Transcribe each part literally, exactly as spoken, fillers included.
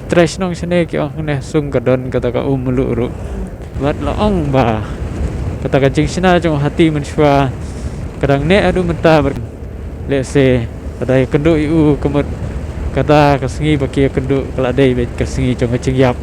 Trai shnong shane ki ong hangne sung ka don kata ka um mluh ruh. Bad la ong ba kata ka jingshna jong hati mynshuwa ka dang neh haduh mynta. Lehse ka dei kynduh ïa u ka mut kata ka sngi ba ki kynduh ka la dei beit ka sngi jong ka jingïap.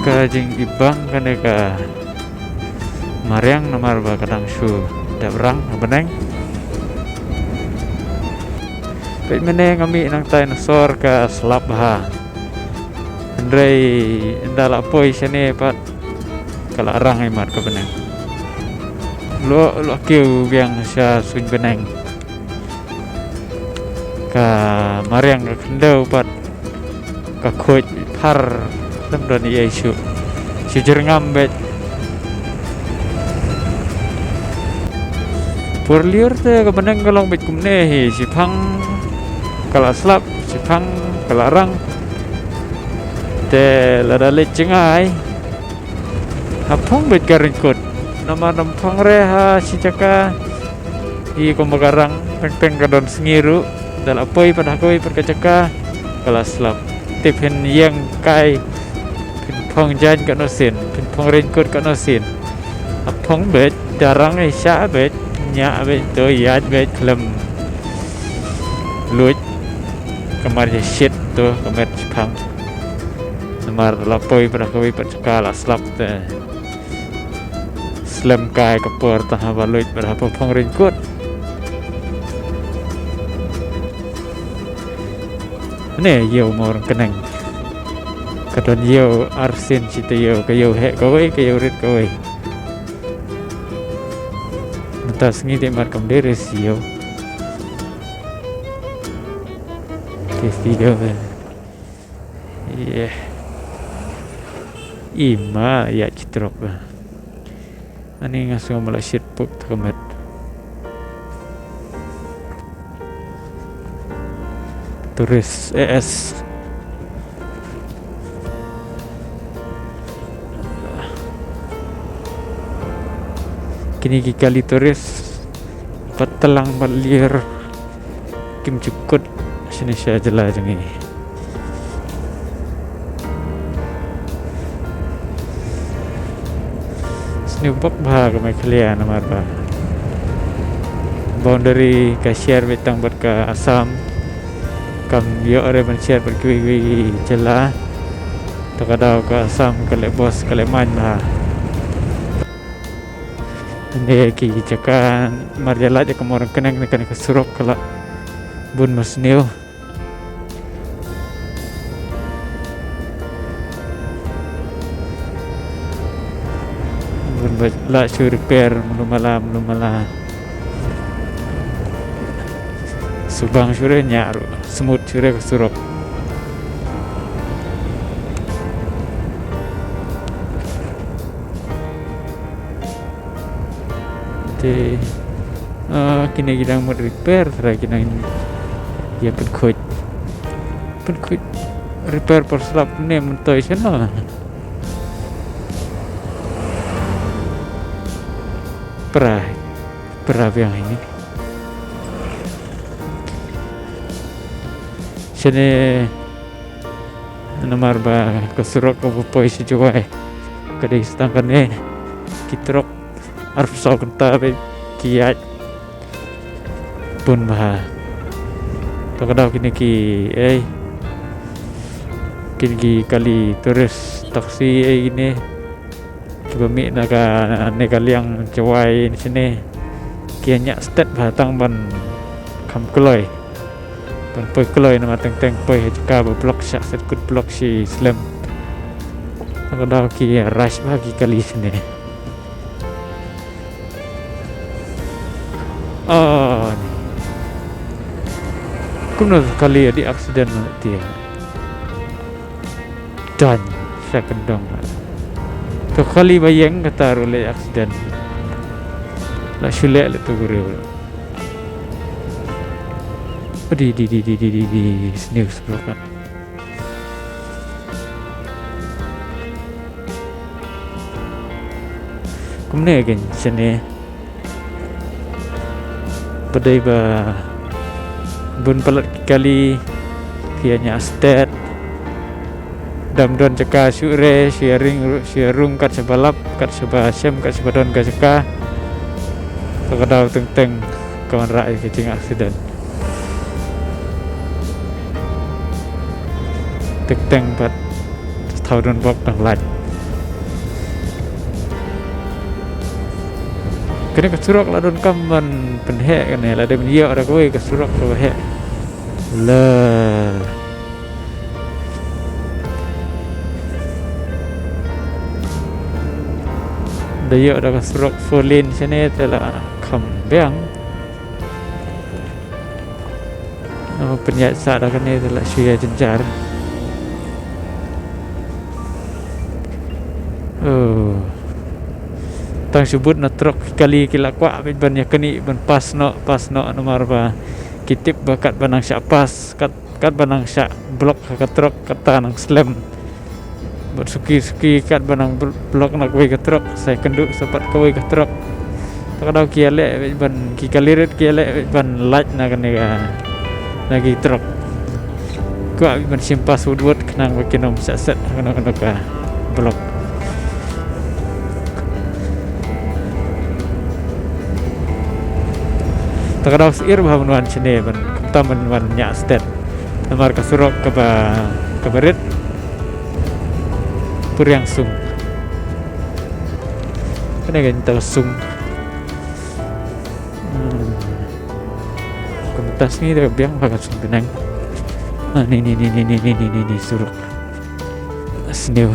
Ka jingibang kane ka mariang namar ba ka dang shu dep rang ha bneng. Peit mynne nga mih nangtai na sor ka slap bha. Hynrei ynda la poi shane pat ka la rang imat ka bneng. Lo lo kiew biang sha suiñ bneng. Ka mariang ka khyndew pat ka khuid phar. Lem don ïa shu shu jyrngam beit. Por liur te ka bneng ka long beit kumne hi, shiphang ka la slap, shiphang ka la rang. Te lada leit jngai ha phong beit ka ryngkut. Namar nang phong re ha shi jaka hi kumba ka rang peng peng ka don sngi ruh. Da la poi pat ha kawei pat ka jaka ka la slap. Te phin ïeng kai, phin phong jaiñ katno sien, phin phong ryngkut katno sien. Ha phong beit, da rang ïa sha beit, ñiah beit to, ïaid beit khlem luid. Ka mar ïa shit to ka met shiphang. Namar la poi pat ha kawei pat jaka la slap te. Slem kai ka por tang haba luid bad haba phong ryngkut. Ne ïew Mawryngkneng. Ka don ïew arsien shi taïew, ka ïew heh kawei, ka ïew rit kawei. Mynta sngi te mar kam dei re shi ïew. Te shi ïew. Ïeh. Ima ïa ki trok ba. Ani nga sngew ma la shit puk ta ka met. Tourist A S. Kine ki kali tourist. Pat tlang pat lier. Kim ju kut shane sha jylla jong ngi. Sniew bok bha ka Meghalaya namar ba boundary ka share beit tang bad ka Assam. Kam ïoh re ban share bad kiwei kiwei ki jylla. To ka daw ka Assam ka leh bos ka leh main bha. Ynda ki jaka mar ïa lait ïa ka Mawryngkneng ne kane ka surok ka la bun masniew. Bun ba la shu repair mlu mala mlu mala. Subang shu re ñiah ruh, smooth shu re ka surok. Te, ah, kine ki dang mut repair, trai ki dang ïa pynkhuid. Pynkhuid repair por slap ne myntoi shano. Pra, pra biang ini. Shane Namar ba ka surok kaba poi sha Jowai ka dei tang kane, ki trok arphew saw kynta beit ki ïaid bun bha. To ka daw kine ki, ei, kine ki kali tourist taxi ei kine. Kiba mih na kane ka liang Jowai shane ki ïa ñiah stet bha tang ban kham kloi. Ban poi kloi namar teng teng poi ha jaka ba block shah set kut block shi slem. Tang ka daw ki ïa rush bha ki kali shane. Ah, ni. Kumno kali ïa dei accident na te. Dang sha kyndong. To kali ba ïeng kata ruh leh accident. La shu leh leh to briew. Di di di di sniew surok. Kumne kein shane. Ba dei ba bun palat ki kali ki ïa ñiah stet. Dam don jaka shuh re, shu ïa ring, shu ïa rung kat shaba lap, kat shaba shem, kat shaba don ka jaka. Ka daw teng teng ka wanrah ïa ka jing accident. Teng teng pat thaw don bok dang lait. Kane ka surok la don kam ban pynheh kane, la dei ban ïoh da kawei ka surok kaba heh. La da ïoh da ka surok four lane shane te la kham biang. Oh, pynïaid sa da kane te la shu ïa jynjar. Oh. Tang shu bud na trok ki kali ki la kwah beit ban ïa kane ban pass noh, pass noh namar ba ki tip ba katba nang shah pass, kat, katba nang shah block ha ka trok, kata nang slem. Bad suki suki katba nang bl-, block na kawei ka trok, sa ïakynduh sa pat kawei ka trok. Ta ka daw ki ïaleh beit ban, ki kali rit ki ïaleh beit ban lait na kane ka, na ki trok. Kwah beit ban shim pass wut wut khnang ba kin ym shah set ha kano kano ka block. Ta ka daw sir bha ban wan shane ban, kumta ban wan ñiah stet. Namar ka surok kaba, kaba rit. Puriang sung. Kane ka ta ka sung. Hmm. Kumta sngi da biang bha ka sung bneng. Ah, ni, ni surok. Sniew.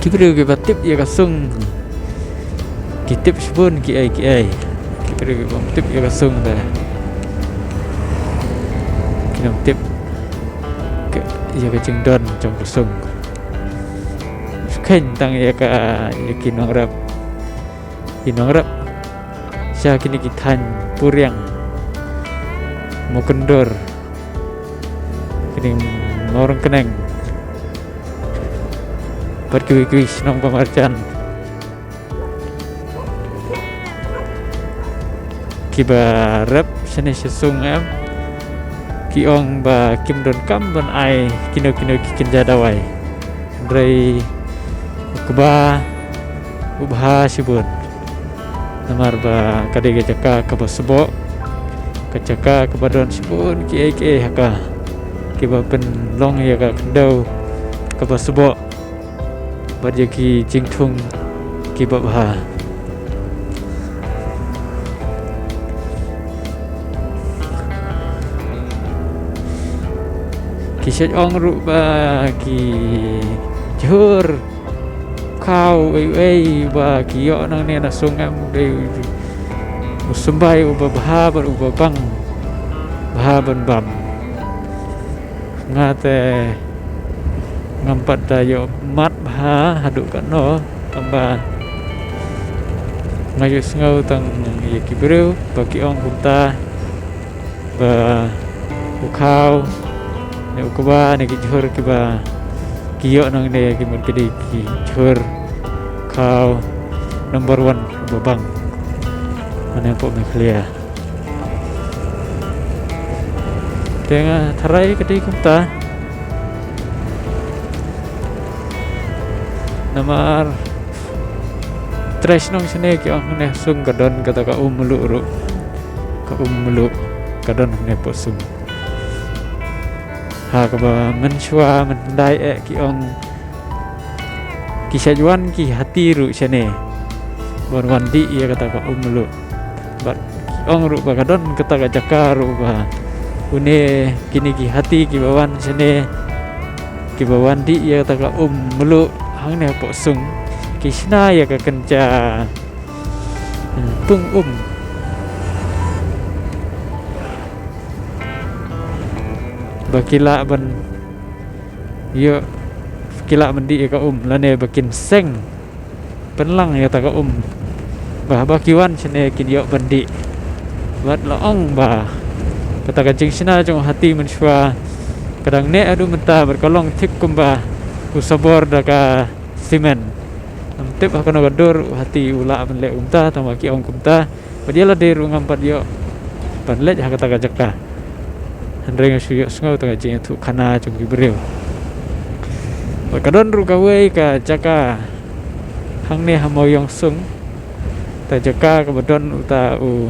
Ki briew kiba tip ïa ka sung ki tip shibun kiei kiei. Ki briew kiba tip ïa ka sung te kin ym tip ïa ka jingdon jong ka sung. Kheiñ tang ïa ka, ïa ki nongrep. Ki nongrep sha kine ki thaiñ Puriang, Mawkyndor, kine Mawryngkneng bad kiwei kiwei shnong ba marjan kiba rep shane sha sung em, ki ong ba kim donkam ban ai kino kino ki kynja dawai. Hynrei u kba u bha shibun. Namar ba ka dei ka jaka kaba sboh, ka jaka kaba don shibun kiei kiei ha ka, kiba pynlong ïa ka khyndew kaba sboh bad ïa ki jingthung kiba bha. Ki shait ong ruh ba ki jhur khaw ei ei ba ki ïoh nangne na sung em, u dei u symbai uba bha bad uba bang bha ban bam. Nga te ngam pat da ïoh mad bha haduh katno, tangba nga ïohsngew tang ïa ki briew ba ki ong kumta ba u khaw ne u kba ne ki jhur kiba ki ïoh nangne ki mut ki dei ki jhur khaw number one ba bang hangne hapoh Meghalaya. Te nga tharai ka dei kumta. Namar trai shnong shane ki ong hangne sung ka don kata ka um mluh ruh. Ka um mluh ka don hangne hapoh sung. Ha kaba mynshuwa myndai eh ki ong ki shait wan ki hati ruh shane ban wan dih ïa kata ka um mluh. Bad ki ong ruh ba ka don kata ka jaka ruh ba une kine ki hati kiba wan shane kiba wan dih ïa kata ka um mluh hangne hapoh sung ki shna ïa ka kynja, hmm, pung um ba ki lah ban ïoh, ki lah ban dih ïa ka um lane ba kin seng pynlang ïa kata ka um. Ba haba ki wan shane kin ïoh ban dih. Bad la ong ba kata ka jingshna jong u hati mynshuwa ka dang neh haduh mynta bad ka long thik kumba u sabor da ka simen. Ngam tip ha kano ka dur u hati u lah ban leh kumta, tang ba ki ong kumta. Bad ïa lade ruh ngam pat ïoh ban leit ha kata ka jaka. Hynrei nga shu ïohsngew tang ka jingïathuhkhana jong ki briew. Bad ka don ruh kawei ka jaka hangne ha Mawïong Sung. Ta jaka kaba don uta u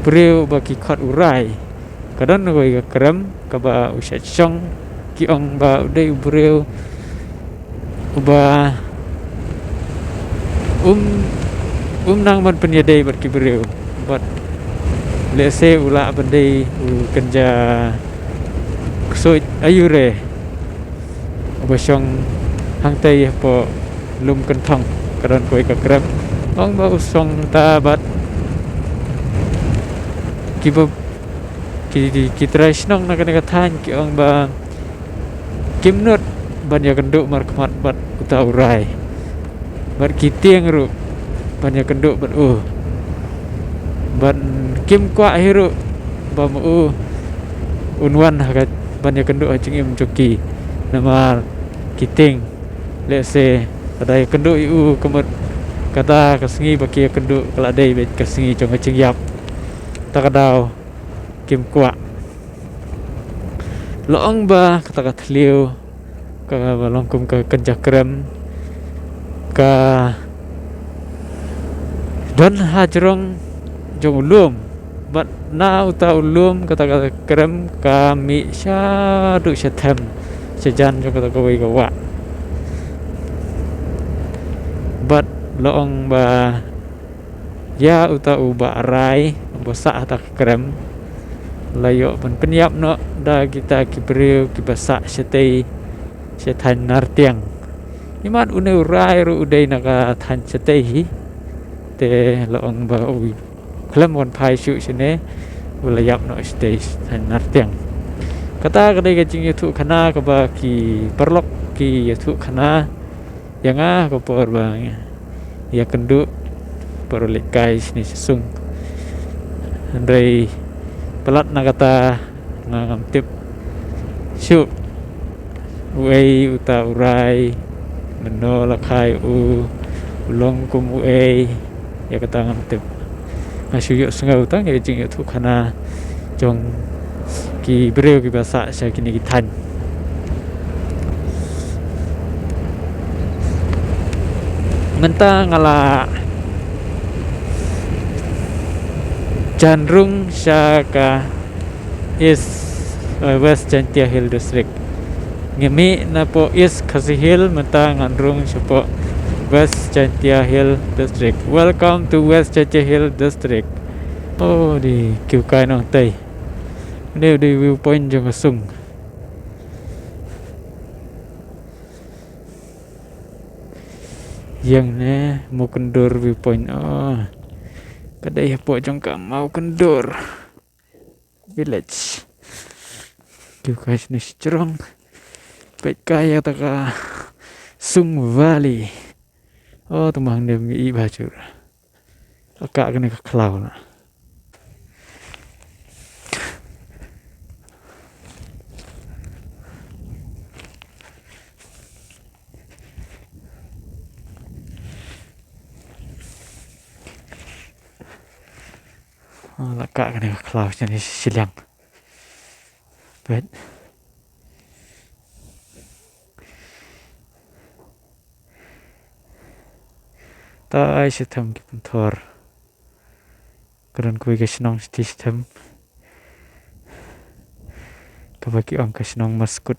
briew ba ki khot u Rai. Ka don kawei ka krem kaba u shait shong, ki ong ba u dei u briew uba um, um nang ban pynïadei bad ki briew. Bad lehse u lah ban dei u kynja ksuid aiu re uba shong hangtei hapoh Lum Kynthong, ka don kawei ka krem. Ong ba u shong ta bad kiba ki, ki, ki trai shnong na kane ka thaiñ ki ong ba kim nud ban ïakynduh markhmat bad uta u Rai. Bad ki tieng ruh ban ïakynduh bad u. Bad kim kwah hi ruh ba ma u un wan ha ka ban ïakynduh ha jingim jong ki. Namar ki tieng, lehse lada ïakynduh ïa u ka mut kata ka sngi ba ki ïakynduh ka la dei beit ka sngi jong ka jingïap. Ta ka daw kim kwah. La ong ba kata ka thliew kaba long kum ka kynja krem ka don ha jrong jong u lum. Bad na uta u lum kata ka krem ka mih shaduh shathem shajan jong kata kawei ka wah. Bad la ong ba ïa uta u Bah Rai uba sah ha kata ka krem la ïoh ban pynïap noh da kita ki briew kiba sah shatei sha thaiñ Nartiang. Imat une u Rai ruh u dei na ka thaiñ shatei hi. Te la ong ba u khlem wan phai shuh shane, u la ïap noh shatei sha thaiñ Nartiang. Kata ka dei ka jingïathuhkhana kaba ki paralok ki ïathuhkhana ïa nga ha ka por ba ïakynduh, por leit kai shane sha sung. Hynrei palat na kata nga ngam tip shuh uei uta u Rai, mynno la kha ïa u, u long kum uei, ïa kata ngam tip. Nga shu ïohsngew tang ïa ka jingïathuhkhana jong ki briew kiba sah sha kine ki thaiñ. Mynta nga la jan rung sha ka East, eh, West Jaintia Hills District. Ngi mih napoh East Khasi Hills, mynta ngan rung shapoh West Jaintia Hills District. Welcome to West Jaintia Hills District. Oh, dei kiew kai nongtei. Dei, dei viewpoint jong ka sung. Ïeng ne Mawkyndur viewpoint. Oh. Ka dei hapoh jong ka Mawkyndur Village. Kiew kai shane shajrong. Peit kai ïa kata ka Sung Valley. Oh, tang ba hangne ngi ïohi ba jur. Ka kane ka khlaw na. Ah, la kah kane ka khlaw shane shiliang. Peit. Tai shatei ki pynthor. Ka don kawei ka shnong shatei shatei. Kaba ki ong ka shnong Maskut.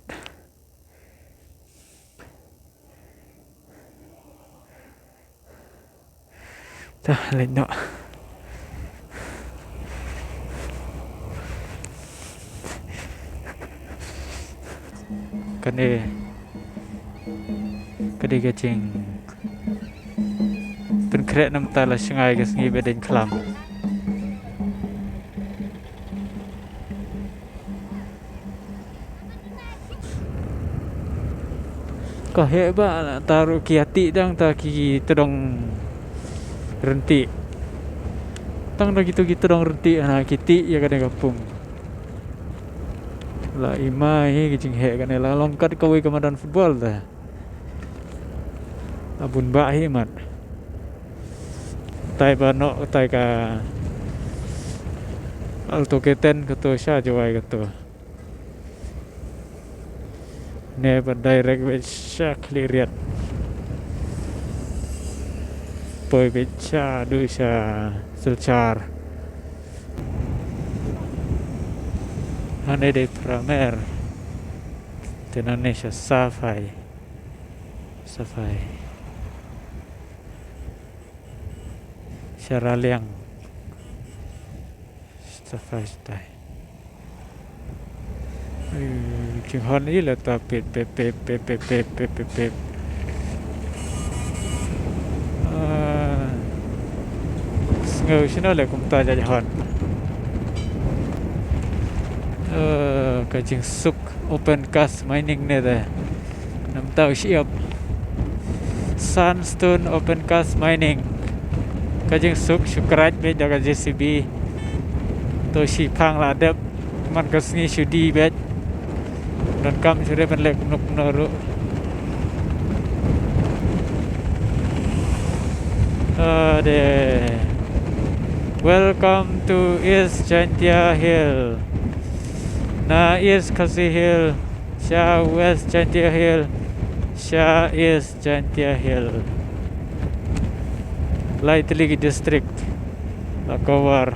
Ta leit noh. Kane ka dei ka jingpynkhreh namar la shngaiñ ka sngi ba dang khlam. Ka heh ba ta ruh ki ïa tih dang ta ki tdong ryntih. Tang da kito ki tdong ryntih hana ki tih ïa kane ka pung. La i mai hi ki jingheh kane la long kat kawei ka madan football ta. A bun ba hi mat. Tai ba noh, tai ka Alto K ten kato sha Jowai kato. Ne ba direct beit sha Khliehriat. Poi beit sha du sha Silchar. Hangne dei Pramer. Te nangne sha Safai. Safai. Sha Raliang. Safai stai. Ai, jinghon i la ta pep pep pep pep pep pep pep pep pep. Ah, sngew shino le kumta ja hon. Ah, ka jingsuk open cast mining ne de. Namta u shyiap. Sandstone open cast mining. Ka jingsuk shu krait beit da ka J C B. To shi phang la dep. Man ka sngi shu die beit. Donkam shu re ban leh kumno kumno ruh. Ade. Welcome to East Jaintia Hill. Na East Khasi Hill, sha West Jaintia Hill, sha East Jaintia Hill. Lai tylli ki district la cover.